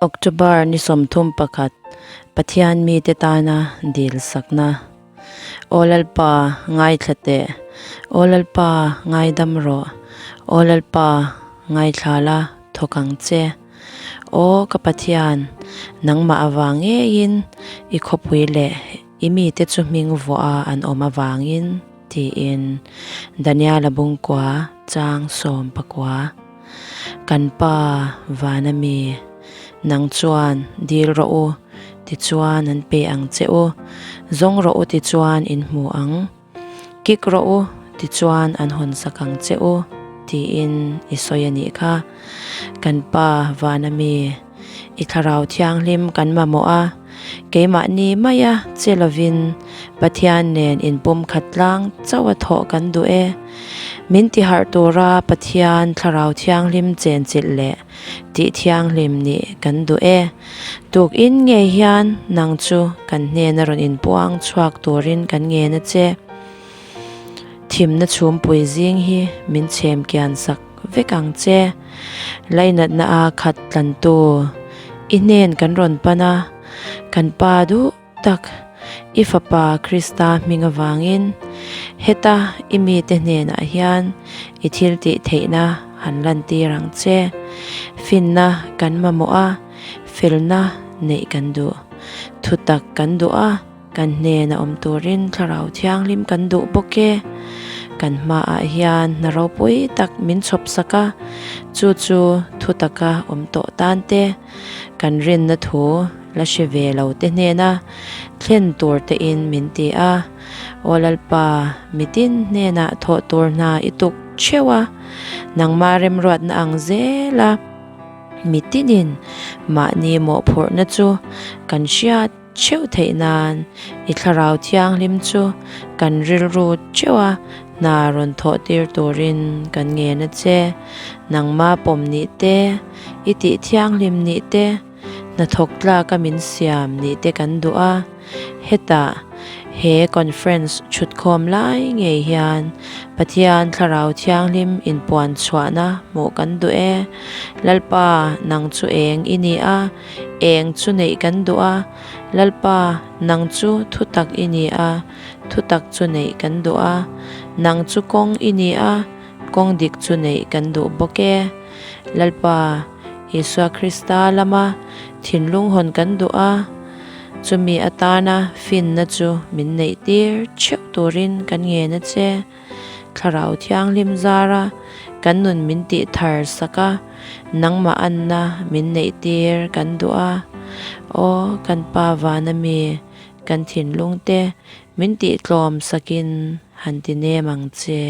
October ni 31, Pathian mite tana dil sakna. Aw Lalpa, ngaithla teh. Aw Lalpa, ngaidam rawh. Aw Lalpa, ngaithla la, thawk ang che. Aw ka Pathian, nangmah avang ngeiin i khawpui leh i mite chu hming vuah a an awm avangin, tiin Daniela bungkua chang 19. Kan Pa vana mi, nang chuan dil rawh u, tichuan an pe ang che u, zawng rawh u tichuan in hmu ang, kik rawh u tichuan an hawn sak ang che u, tiin i sawi a nih kha. Kan Pa vana mi, i Thlarau Thianghlim kan mamawh a, keimahni maia che lovin Pathian nen inpumkhat tlang chauh a thawh kan duh e. Min tiharh tura Pathian Thlarau Thianghlim chenchilh leh tih thianghlim nih kan duh e. Tukin ngei hian nang chu kan hnena rawn inpuang chhuak turin kan ngen a che. Thimna chhumpui zing hi min chhem kian sak vek ang che. Lainatna a khat tlantu i hnen kan rawn pan a, kan Pa duh tak i Fapa Krista hming avangin heta i mite hnenah hian i thil tih theihna han lantir ang che. Finna kan mamawh a, felna neih kan duh. Thutak kan duh a. Kan hnena awm turin Thlarau Thianghlim kan duh bawk e. Kan hmaah hian hna ropui tak min chhawp sak a, chu chu thu taka awm tawh tan te, kan rinna thu la hre ve lo te hnena thlen tur tein min ti a. Aw Lalpa, mitin hnenah thawh tur hna i tuk theuh a, nangmah remruatna ang zel a, mitinin mahni mawhphurhna chu kan hriat. Theuh theih nan i Thlarau Thianghlim chu kan rilru theuh a hna rawn thawh tir turin kan ngen a che. Nangma pawm nih te, i tih thianghlim nih te, hnathawk tlaka min siam nih te kan duh a. Hetah he conference chhutkhawm lai ngei hian Pathian Thlarau Thianghlim inpuan chhuahna hmuh kan duh e. Lalpa nang chu eng i ni a. Eng chu neih kan duh a, Lalpa, nang chu thutak i ni a, thutak chu neih kan duh a. Nang chu kawng i ni a, kawng dik chu neih kan duh bawk e. Lalpa, Isua Krista lama thinlung hawn kan duh a, chumi atana finna chu min neih tir theuh turin kan ngen a che. Thlarau Thianghlim zara kan nun min tih thar sak a, nangmah anna min neih tir kan duh a. Aw, kan Pa vana mi, kan thinlung te min tih tlawm sakin han ti nem ang che.